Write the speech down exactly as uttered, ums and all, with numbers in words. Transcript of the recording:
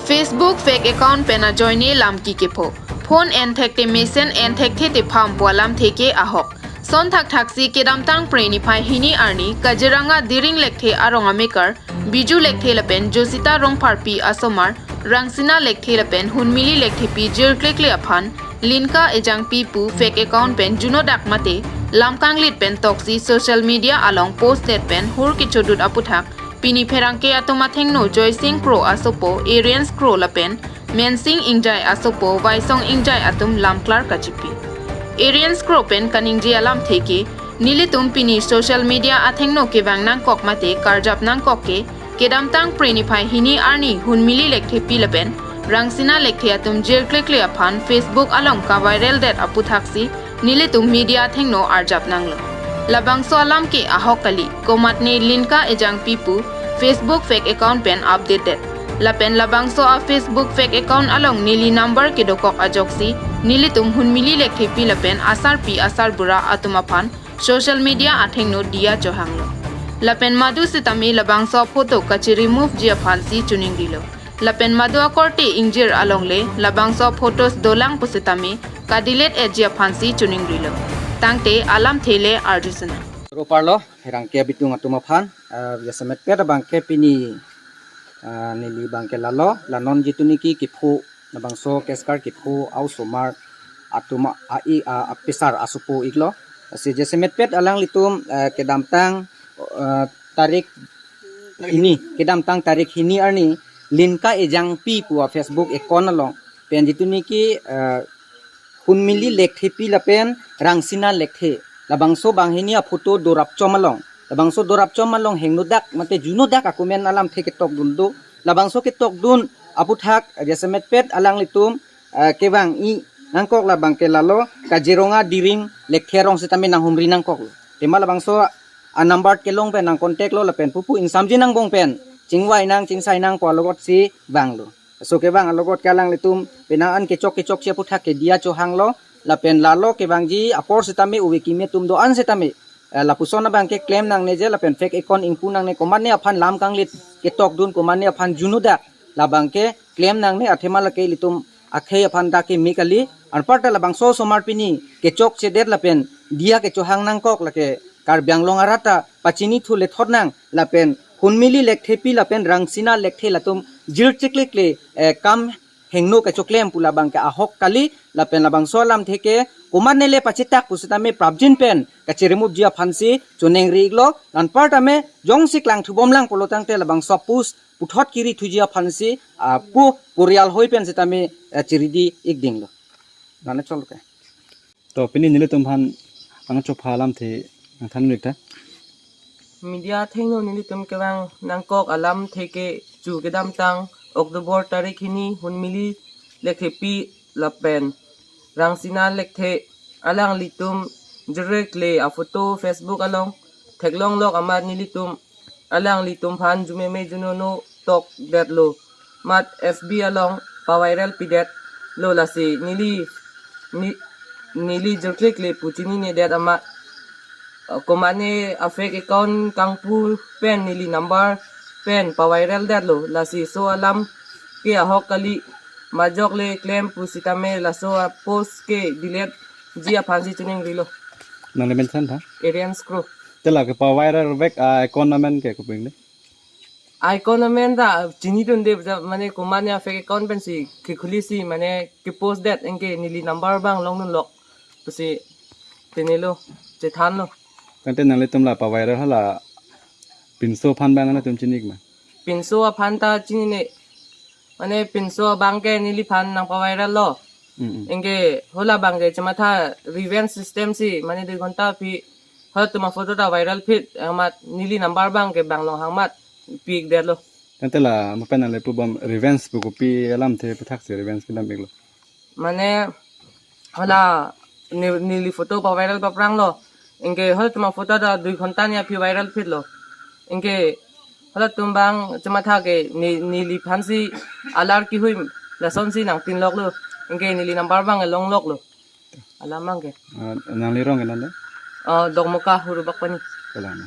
Facebook fake account pen ajoine lam kikepho. Phone en thekthe mesen en thekthe tepham pu alamthe ke ahok. Son thakthaksi kedamtang Phre niphai hini arni Kaziranga Diring Lekthe arong amekar Biju Lekthe lapen Josita Rongpharpi asomar Rangsina Lekthe lapen Hunmili Lekthepi jirklekle aphan Linka Ejangpi pu fake account pen junodak mate lam kanglit pen toksi social media along post det pen hur kechodut aputhak pini pherangke atum athengno Joysing Kro asopo, Arians Kro lapen Mensing Ingjai asopo, Vaisong Ingjai atum lamklar kachipi. Arians Kro pen kaningje alamthe ke, nelitum pini social media athengno kevang nangkok mate karjap nangkok ke, kedamtang Phre niphai hini arni Hunmili Lekthepi lapen Rangsina Lekthe atum jirklekle aphan Facebook along kaviral det aputhaksi nelitum media athengno arjap nanglo. Labangso alam ke ahok kali, komatne Linka Ejangpi pu Facebook fake account pen update det. Lapen labangso a Facebook fake account along neli number kedokok ajoksi nelitum Hunmili Lekthepi lapen asarpi asarbura atum aphan social media athengno diya chohanglo. Lapen madu sitame labangso photo kachi remove ji aphansi choningrilo. Lapen madu akorte ingjir alongle labangso photos dolang pusitame kadelete etji aphansi choningrilo. Tangte alamthe le arjusena. Ro parlo, herangke abitung atum aphan, ah, jasemetpet abangke pini, ah, neli abangke lalo, la non jitu niki kepho, labangso Keskar kepho, a-osomar atum a, a, i, a, apisar asopo iklo. Lasi jasemetpet alanglitum, ah, kedamtang, ah, tarik hini, kedamtang tarik hini arni, Linka Ejangpi pu a Facebook account along pen jitu niki, ah, Hunmili Lekthepi lapen Rangsina Lekthe. Labangso banghini aphoto dorapchom along. Labangso dorapchom along hengnodak mate junodak a-comment alamthe ketokdun do. Labangso ketokdun aputhak jasemetpet alanglitum, ah, kevang-i nangkok labangke lalo Kaziranga Diring Lekthe arong sitame nanghumri nangkoklo. Tema labangso a-number kelong pen nang contact lo lapen pupu ingsamji nangbong pen chingvai nang chingsai nang pu alogotsi vanglo. Laso kevang alogot ke alanglitum penang an kechok kechokche aputhak ke diya chohanglo, lapen lalo kevangji apor sitame ove kimi atum do-an sitame, eh, lapuson abangke klem nangne je lapen fake account ingpu nangne, komatne aphan lam kanglit ketokdun, komatne aphan junodak labangke klem nangne, athema lake ilitum akhei aphan ta keme kali. Anparta labangso osomar pini kechokchedet lapen diya kechohang nangkok lake Karbi Anglong arat ta pachinithu lethot nang lapen Hunmili Lekthepi lapen Rangsina Lekthe latum jirklekle, eh, kam hengno kechoklem pu labangke ahok kali. Lapen labangso alamthe ke komatne le pachitak pusitame prapjin pen kachi remove ji aphansi choningri iklo. Anparta me jongsi klangthubomlang pulo tangte labangso post puthot kirithuji aphansi, ah, pu porial hoi pen sitame, ah, chiridi ikdinglo. Nana chol ke. To pini nelitum aphan angchopha alamthe nangthan nik ta. Media athengno nelitum kevang nangkok alamthe ke chu kedamtang October tarik hini Hunmili Lekthepi lapen Rangsina Lekthe alanglitum jirklekle aphoto Facebook along theklonglok amat nelitum alanglitum aphan jumeme junono tokdetlo. Mat F B along paviral pidetlo, lasi neli, ni, neli jirklekle pu chininedet amat, eh, komatne a-fake account kangpu pen neli number pen paviral detlo. Lasi so alam ke ahok kali, majok le klem pusitame laso a-post ke delete ji aphansi choningrilo. Nang le mention tha? Arians Kro. Te la kepaviral vek a-account amen ke kopi le? A-account amen ta chinidunde, mane komatne a-fake account pensi kekhulisi mane kepost det, anke neli number abang longdunlok pusi chinilo, chethanlo. Tangte nanglitum la paviral hala pinso aphan abang nangtum chini ma? Pinso aphan ta chinine. Mane pinso abangke neliphan nangpavirallo. Mm, mm. Anke hala abangke chematha revenge system si, mane dui ghonta aphi halatum aphoto ta viral phit amat neli number abangke bang longhang amat pikdetlo. Tangte la mo pen nangle pubom revenge pu kopi alamthe aputhak si revenge kedam iklo? Mane hala ne-, neli photo paviral papranglo. Anke halatum aphoto ta dui ghonta ni aphi viral phitlo. Anke halatum abang chematha ke ne-, neliphansi alar kihui lasonsi nangtinloklo. Anke neli number abang longloklo. Alam abangke. Ah, nangli rong ke nang de? Ah, Dokmoka Hurubak Pani. Kalang.